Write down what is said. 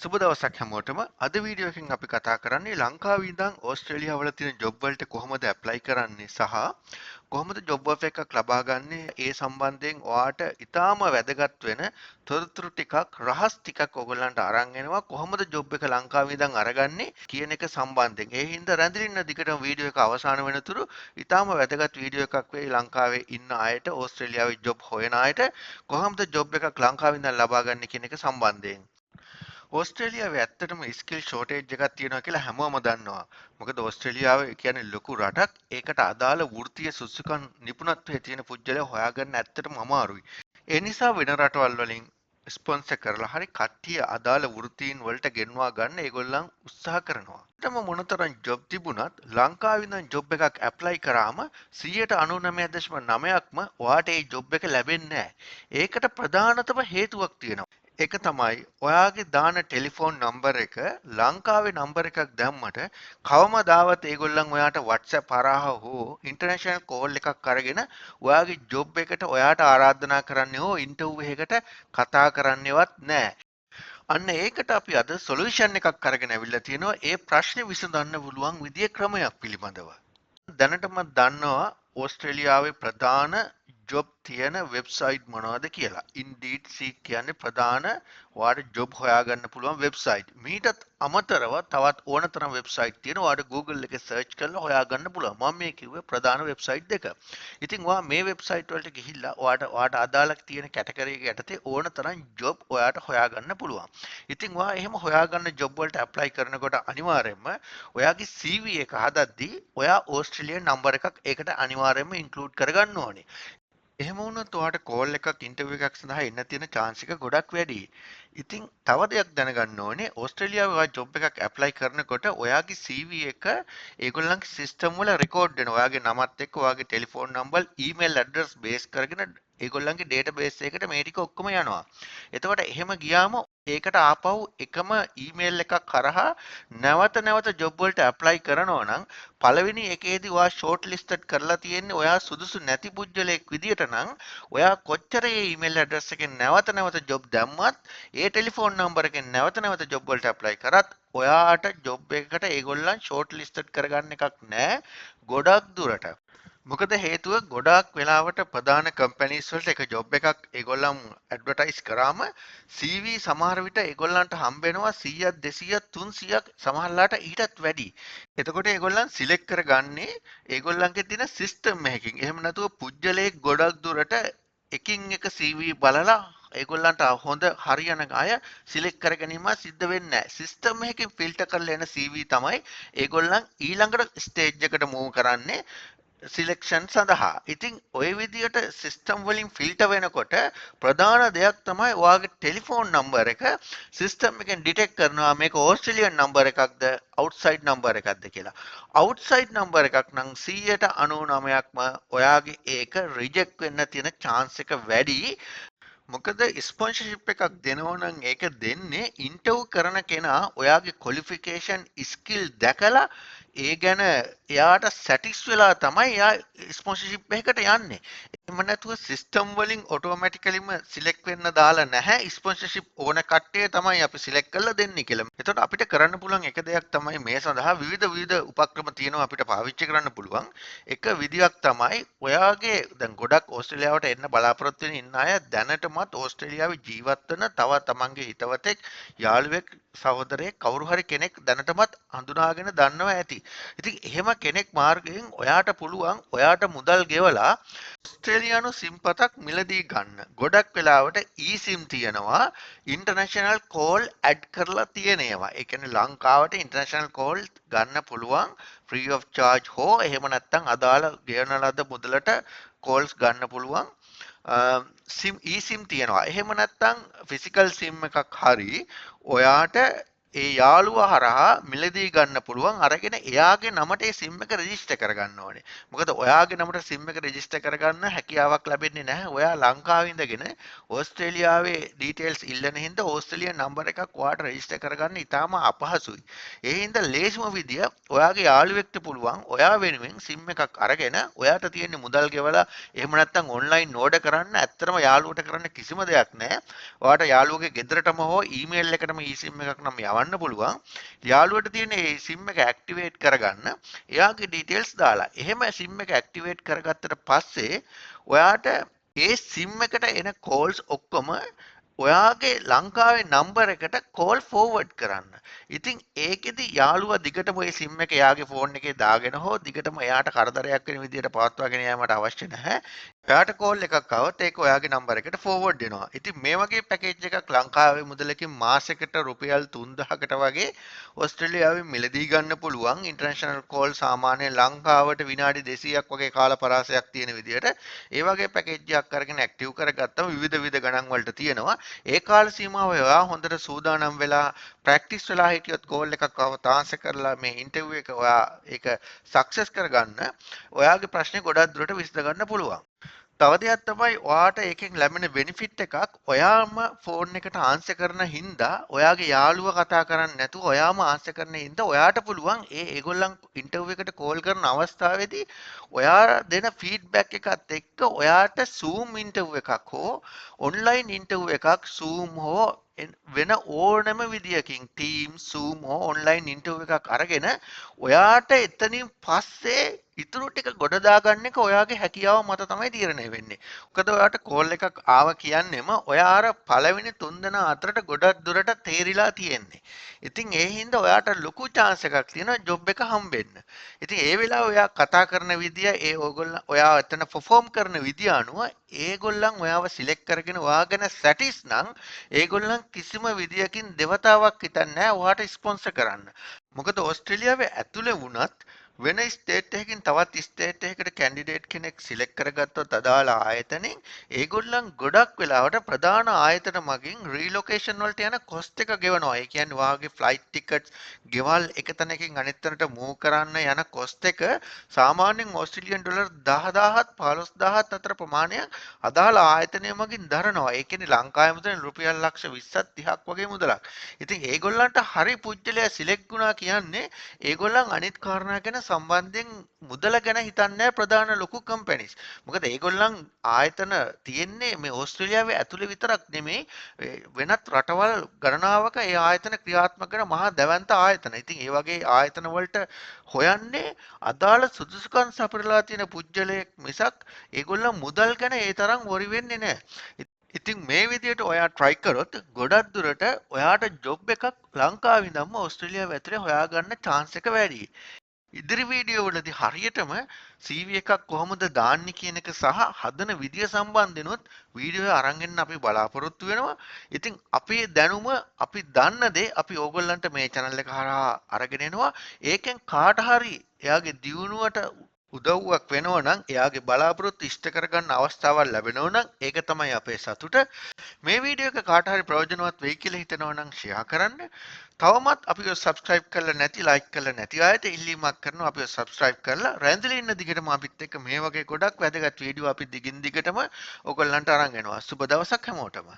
සුබ දවසක් හැමෝටම. අද වීඩියෝ එකෙන් අපි කතා කරන්නේ ලංකාවේ ඉඳන් ඕස්ට්‍රේලියාව වල තියෙන ජොබ් වලට කොහොමද ඇප්ලයි කරන්නේ සහ කොහොමද ජොබ් ඔෆර් එකක් ලබා ගන්නේ. ඒ සම්බන්ධයෙන් ඔයාට ඉතාම වැදගත් වෙන තොරතුරු ටිකක්, රහස් ටිකක් ඔයගොල්ලන්ට අරන් එනවා, කොහොමද ජොබ් එක ලංකාවේ ඉඳන් අරගන්නේ කියන එක සම්බන්ධයෙන්. ඒ හින්දා රැඳිලා ඉන්න දිගටම වීඩියෝ එක අවසාන වෙනතුරු. ඉතාම වැදගත් වීඩියෝ එකක් වෙයි ලංකාවේ ඉන්න අයට, ඕස්ට්‍රේලියාවේ ජොබ් හොයන අයට කොහොමද ජොබ් එකක් ලංකාවේ ඉඳන් ලබා ගන්නේ කියන එක සම්බන්ධයෙන්. ඕස්ට්‍රේලියාවේ ඇත්තටම ස්කිල් ෂෝටේජ් එකක් තියෙනවා කියලා හැමෝම දන්නවා. මොකද ඕස්ට්‍රේලියාව කියන්නේ ලොකු රටක්. ඒකට අදාළ වෘත්තීය සුදුසුකම්, නිපුණත්වයේ තියෙන පුද්ගලයා හොයාගන්න ඇත්තටම අමාරුයි. ඒ නිසා වෙන රටවල් වලින් ස්පොන්සර් කරලා හරි කට්ටිය අදාළ වෘත්තීන් වලට ගෙන්වා ගන්න ඒගොල්ලන් උත්සාහ කරනවා. ඇත්තටම මොනතරම් ජොබ් තිබුණත් ලංකාවේ ඉඳන් ජොබ් එකක් ඇප්ලයි කරාම 99.9%ක්ම ඔයාට ඒ ජොබ් එක ලැබෙන්නේ නැහැ. ඒකට ප්‍රධානතම හේතුවක් තියෙනවා. ඒක තමයි ඔයාගේ දාන ටෙලිෆෝන් නම්බර් එක ලංකාවේ නම්බර් එකක් දැම්මට කවමදාවත් ඒගොල්ලන් ඔයාට WhatsApp හරහා හෝ ඉන්ටර්නැෂනල් කෝල් එකක් අරගෙන ඔයාගේ ජොබ් එකට ඔයාට ආරාධනා කරන්නේ හෝ ඉන්ටර්වයුව එකකට කතා කරන්නේවත් නෑ. අන්න ඒකට අපි අද සොලියුෂන් එකක් අරගෙන ඇවිල්ලා තියෙනවා, ඒ ප්‍රශ්නේ විසඳන්න පුළුවන් විදිය ක්‍රමයක් පිළිබඳව. දැනටමත් දන්නවා ඕස්ට්‍රේලියාවේ ප්‍රධාන ජොබ් තියෙන වෙබ්සයිට් මොනවද කියලා. Indeed, Seek කියන්නේ ප්‍රධාන ඔයාට ජොබ් හොයාගන්න පුළුවන් වෙබ්සයිට්. මීටත් අමතරව තවත් ඕන තරම් වෙබ්සයිට් තියෙනවා. ඔයාට Google එකේ සර්ච් කරලා හොයාගන්න පුළුවන්. මම මේ කිව්වේ ප්‍රධාන වෙබ්සයිට් දෙක. ඉතින් ඔයා මේ වෙබ්සයිට් වලට ගිහිල්ලා ඔයාට ඔයාට අදාළ තියෙන කැටගරි එක යටතේ ඕන තරම් ජොබ් ඔයාට හොයාගන්න පුළුවන්. ඉතින් ඔයා එහෙම හොයාගන්න ජොබ් වලට ඇප්ලයි කරනකොට අනිවාර්යයෙන්ම ඔයාගේ CV එක හදද්දී ඔයා ඕස්ට්‍රේලියන් නම්බර් එකක් ඒකට අනිවාර්යයෙන්ම ඉන්ක්ලූඩ් කරගන්න ඕනේ. එහෙම වුණොත් ඔයාට කෝල් එකක්, ඉන්ටර්විව් එකක් සඳහා එන්න තියෙන චාන්ස් එක ගොඩක් වැඩි. ඉතින් තව දෙයක් දැනගන්න ඕනේ, ඕස්ට්‍රේලියාවේ ඔයා ජොබ් එකක් ඇප්ලයි කරනකොට ඔයාගේ CV එක ඒගොල්ලන්ගේ සිස්ටම් වල රෙකෝඩ් වෙනවා. ඔයාගේ නමත් එක්ක ඔයාගේ telephone number, email address base කරගෙන ඒගොල්ලන්ගේ ඩේටාබේස් එකට මේ ටික ඔක්කොම යනවා. එතකොට එහෙම ගියාම ඒකට ආපහු එකම ඊමේල් එකක් හරහා නැවත නැවත ජොබ් වලට ඇප්ලයි කරනවා නම්, පළවෙනි එකේදී ඔයා ෂෝට් ලිස්ටඩ් කරලා තියෙන්නේ ඔයා සුදුසු නැති පුද්ගලයෙක් විදියට නම්, ඔයා කොච්චර ඒ ඊමේල් ඇඩ්‍රස් එකෙන් නැවත නැවත ජොබ් දැම්මත්, ඒ ටෙලිෆෝන් නම්බර් එකෙන් නැවත නැවත ජොබ් වලට ඇප්ලයි කරත්, ඔයාට ජොබ් එකකට ඒගොල්ලන් ෂෝට් ලිස්ටඩ් කරගන්න එකක් නෑ ගොඩක් දුරට. මොකද හේතුව, ගොඩාක් වෙලාවට ප්‍රධාන කම්පැනිස් වලට එක ජොබ් එකක් ඒගොල්ලන් ඇඩ්වර්ටයිස් කරාම CV සමහර විට ඒගොල්ලන්ට හම්බ වෙනවා 100ක්, 200ක්, 300ක්, සමහරලාට ඊටත් වැඩි. එතකොට ඒගොල්ලන් සිලෙක්ට් කරගන්නේ ඒගොල්ලන්ගේ තියෙන සිස්ටම් එකකින්. එහෙම නැතුව පුද්ගලයෙක් ගොඩක් දුරට එකින් එක CV බලලා ඒගොල්ලන්ට හොඳ හරියන අය සිලෙක්ට් කර ගැනීම සිද්ධ වෙන්නේ නැහැ. සිස්ටම් එකකින් ෆිල්ටර් කරලා එන CV තමයි ඒගොල්ලන් ඊළඟට ස්ටේජ් එකට මූව් කරන්නේ සිලෙක්ෂන් සඳහා. ඉතින් ඔය විදියට සිස්ටම් වලින් ෆිල්ටර් වෙනකොට ප්‍රධාන දෙයක් තමයි ඔයාගේ ටෙලිෆෝන් නම්බර් එක සිස්ටම් එකෙන් ඩිටෙක්ට් කරනවා, මේක ඕස්ට්‍රේලියන් නම්බර් එකක්ද අවුට්සයිඩ් නම්බර් එකක්ද කියලා. අවුට්සයිඩ් නම්බර් එකක් නම් 99%ක්ම ඔයාගේ ඒක රිජෙක්ට් වෙන්න තියෙන චාන්ස් එක වැඩි. මොකද ස්පොන්සර්ෂිප් එකක් දෙනවා නම් ඒක දෙන්නේ ඉන්ටර්වයුව කරන කෙනා ඔයාගේ ක්වොලිෆිකේෂන්, ස්කිල් දැකලා ඒ ගැන එයාට සැටිස් වෙලා තමයි එයා ස්පොන්සර්ෂිප් එකකට යන්නේ. එහෙම නැතුව සිස්ටම් වලින් ඔටෝමැටිකලිම සිලෙක්ට් වෙන්න දාලා නැහැ, ස්පොන්සර්ෂිප් ඕන කට්ටිය තමයි අපි සිලෙක්ට් කරලා දෙන්නේ කියලා. එතකොට අපිට කරන්න පුළුවන් එක දෙයක් තමයි, මේ සඳහා විවිධ විවිධ උපක්‍රම තියෙනවා අපිට පාවිච්චි කරන්න පුළුවන්. එක විදියක් තමයි ඔයාගේ, දැන් ගොඩක් ඕස්ට්‍රේලියාවට එන්න බලාපොරොත්තු වෙන ඉන්න අය දැනටමත් ඕස්ට්‍රේලියාවේ ජීවත් වෙන තව තමන්ගේ හිතවතෙක්, යාළුවෙක්, සහෝදරයෙක්, කවුරු හරි කෙනෙක් දැනටමත් හඳුනාගෙන දන්නවා ඇති. ඉතින් එහෙම කෙනෙක් මාර්ගයෙන් ඔයාට පුළුවන් ඔයාට මුදල් ගෙවලා ඔස්ට්‍රේලියානු සිම් පතක් මිලදී ගන්න. ගොඩක් වෙලාවට ඊ-සිම් තියෙනවා ඉන්ටර්නැෂනල් කෝල් ඇඩ් කරලා තියෙන ඒවා. ඒ කියන්නේ ලංකාවට ඉන්ටර්නැෂනල් කෝල් ගන්න පුළුවන් ෆ්‍රී ඔෆ් චාර්ජ් හෝ එහෙම නැත්නම් අදාළ ගෙවන ලද මුදලට කෝල්ස් ගන්න පුළුවන් සිම්, ඊ-සිම් තියෙනවා. එහෙම නැත්නම් ෆිසිකල් සිම් එකක් හරි ඔයාට ඒ යාළුවා හරහා මිලදී ගන්න පුළුවන්. අරගෙන එයාගේ නමට ඒ සිම් එක රෙජිස්ටර් කරගන්න ඕනේ. මොකද ඔයාගේ නමට සිම් එක රෙජිස්ටර් කරගන්න හැකියාවක් ලැබෙන්නේ නැහැ. ඔයා ලංකාවේ ඉඳගෙන ඕස්ට්‍රේලියාවේ ඩීටේල්ස් ඉල්ලන හින්දා ඕස්ට්‍රේලියානු නම්බර් එකක් ඔයාට රෙජිස්ටර් කරගන්න ඉතාම අපහසුයි. ඒ හින්දා ලේසිම විදිය, ඔයාගේ යාළුවෙක්ට පුළුවන් ඔයා වෙනුවෙන් සිම් එකක් අරගෙන ඔයාට තියෙන මුදල් ගෙවලා එහෙම නැත්නම් ඔන්ලයින් ඕඩර් කරන්න. ඇත්තටම යාළුවට කරන්න කිසිම දෙයක් නැහැ. ඔයාට යාළුවගේ ගෙදරටම හෝ ඊමේල් එකටම ඊ සිම් එකක් නම් යවන්න පුළුවන්. යාළුවට තියෙන ඒ සිම් එක ඇක්ටිවේට් කරගන්න එයාගේ ඩීටේල්ස් දාලා. එහෙම සිම් එක ඇක්ටිවේට් කරගත්තට පස්සේ ඔයාට ඒ සිම් එකට එන කෝල්ස් ඔක්කොම ඔයාගේ ලංකාවේ නම්බර් එකට කෝල් ෆෝවර්ඩ් කරන්න. ඉතින් ඒකෙදි යාළුවා දිගටම ඔය සිම් එක එයාගේ ෆෝන් එකේ දාගෙන හෝ දිගටම එයාට කරදරයක් වෙන විදියට පවත්වාගෙන යාමට අවශ්‍ය නැහැ. ඔයාට කෝල් එකක් ආවොත් ඒක ඔයාගේ නම්බර් එකට ෆෝවර්ඩ් වෙනවා. ඉතින් මේ වගේ පැකේජ් එකක් ලංකාවේ මුදලකින් මාසෙකට රුපියල් 3000කට වගේ ඕස්ට්‍රේලියාවෙන් මිලදී ගන්න පුළුවන්. ඉන්ටර්නැෂනල් කෝල් සාමාන්‍යයෙන් ලංකාවට විනාඩි 200ක් වගේ කාල පරාසයක් තියෙන විදියට ඒ වගේ පැකේජ් එකක් අරගෙන ඇක්ටිව් කරගත්තම විවිධ විවිධ ගණන් වලට තියෙනවා. ඒ කාල සීමාව ඔයා හොඳට සූදානම් වෙලා ප්‍රැක්ටිස් වෙලා හිටියොත්, කෝල් එකක් ආවොත් ආන්සර් කරලා මේ ඉන්ටර්විව් එක ඔයා ඒක සක්සස් කරගන්න, ඔයාගේ ප්‍රශ්නේ ගොඩක් දුරට විසඳ ගන්න පුළුවන්. තව දෙයක් තමයි ඔයාට ඒකෙන් ලැබෙන බෙනිෆිට් එකක්, ඔයාම ෆෝන් එකට ආන්සර් කරන හින්දා, ඔයාගේ යාළුවා කතා කරන්නේ නැතුව ඔයාම ආන්සර් කරන හින්දා, ඔයාට පුළුවන් ඒගොල්ලන් ඉන්ටර්විව් එකට කෝල් කරන අවස්ථාවේදී ඔයා දෙන ෆීඩ්බැක් එකත් එක්ක ඔයාට Zoom interview එකක් හෝ ඔන්ලයින් ඉන්ටර්විව් එකක්, Zoom හෝ වෙන ඕනෑම විදියකින් Teams, Zoom හෝ ඔන්ලයින් ඉන්ටර්විව් එකක් අරගෙන ඔයාට එතනින් පස්සේ ඉතුරු ටික ගොඩ දාගන්න එක ඔයාගේ හැකියාව මත තමයි තීරණය වෙන්නේ. මොකද ඔයාට කෝල් එකක් ආව කියන්නේම ඔයා අර පළවෙනි තුන් දෙනා අතරට ගොඩක් දුරට තේරිලා තියෙන්නේ. ඉතින් ඒ හින්දා ඔයාට ලොකු චාන්ස් එකක් තියෙනවා ජොබ් එක හම්බෙන්න. ඉතින් ඒ වෙලාවේ ඔයා කතා කරන විදිය, ඒ ඔයගොල්ලන් ඔයා එතන පර්ෆෝම් කරන විදිය අනුව ඒගොල්ලන් ඔයාව සිලෙක්ට් කරගෙන ඔයා ගැන සැටිස් නම්, ඒගොල්ලන් කිසිම විදියකින් දෙවතාවක් හිතන්නේ නැහැ ඔයාට ස්පොන්සර් කරන්න. මොකද ඕස්ට්‍රේලියාවේ ඇතුලේ වුණත් වෙන ස්ටේට් එකකින් තවත් ස්ටේට් එකකට කැන්ඩිඩේට් කෙනෙක් සිලෙක්ට් කරගත්තොත් අදාළ ආයතනෙන්, ඒගොල්ලන් ගොඩක් වෙලාවට ප්‍රධාන ආයතන මගින් රීලොකේෂන් වලට යන කොස්ට් එක ගෙවනවා. ඒ කියන්නේ ඔයාගේ ෆ්ලයිට් ටිකට්ස්, ගෙවල් එක තැනකින් අනිත් තැනට මූව් කරන්න යන කොස්ට් එක සාමාන්‍යයෙන් ඕස්ට්‍රේලියන් ඩොලර් 10,000ත් 15,000ත් අතර ප්‍රමාණයක් අදාළ ආයතනය මගින් දරනවා. ඒ කියන්නේ ලංකාවේ මුදලින් රුපියල් ලක්ෂ 20ක් 30ක් වගේ මුදලක්. ඉතින් ඒගොල්ලන්ට හරි පුද්ගලයා සිලෙක්ට් වුණා කියන්නේ ඒගොල්ලන් අනිත් කාරණා ගැන සම්බන්ධයෙන් මුදල ගැන හිතන්නේ නැහැ ප්‍රධාන ලොකු කම්පැනිස්. මොකද ඒගොල්ලන් ආයතන තියෙන්නේ මේ ඕස්ට්‍රේලියාවේ ඇතුලේ විතරක් නෙමෙයි, වෙනත් රටවල් ගණනාවක ඒ ආයතන ක්‍රියාත්මක කරන මහා දැවැන්ත ආයතන. ඉතින් ඒ වගේ ආයතන වලට හොයන්නේ අදාළ සුදුසුකම් සපුරලා තියෙන පුද්ගලයෙක් මිසක් ඒගොල්ලන් මුදල් ගැන ඒ තරම් වොරි වෙන්නේ නැහැ. ඉතින් මේ විදියට ඔයා ට්‍රයි කරොත් ගොඩක් දුරට ඔයාට ජොබ් එකක් ලංකාවේ ඉඳන්ම ඕස්ට්‍රේලියාව ඇතුලේ හොයාගන්න චාන්ස් එක වැඩි. ඉදිරි වීඩියෝ වලදී හරියටම CV එකක් කොහොමද දාන්නේ කියන එක සහ හදන විදිය සම්බන්ධෙනුත් වීඩියෝ එක අරන් එන්න අපි බලාපොරොත්තු වෙනවා. ඉතින් අපේ දැනුම, අපි දන්න දේ අපි ඕගොල්ලන්ට මේ channel එක හරහා අරගෙන එනවා. ඒකෙන් කාට හරි එයාගේ දියුණුවට උදව්වක් වෙනවා නම්, එයාගේ බලාපොරොත්තු ඉෂ්ට කරගන්න අවස්ථාවක් ලැබෙනවා නම්, ඒක තමයි අපේ සතුට. මේ වීඩියෝ එක කාට හරි ප්‍රයෝජනවත් වෙයි කියලා හිතනවා නම් ෂෙයා කරන්න. තවමත් අපිව සබ්ස්ක්‍රයිබ් කරලා නැති, ලයික් කරලා නැති අයට ඉල්ලීමක් කරනවා, අපිව සබ්ස්ක්‍රයිබ් කරලා රැඳිලා ඉන්න. දිගටම අපිත් එක්ක මේ වගේ ගොඩක් වැදගත් වීඩියෝ අපි දිගින් දිගටම ඔයගොල්ලන්ට අරන් එනවා. සුබ දවසක් හැමෝටම.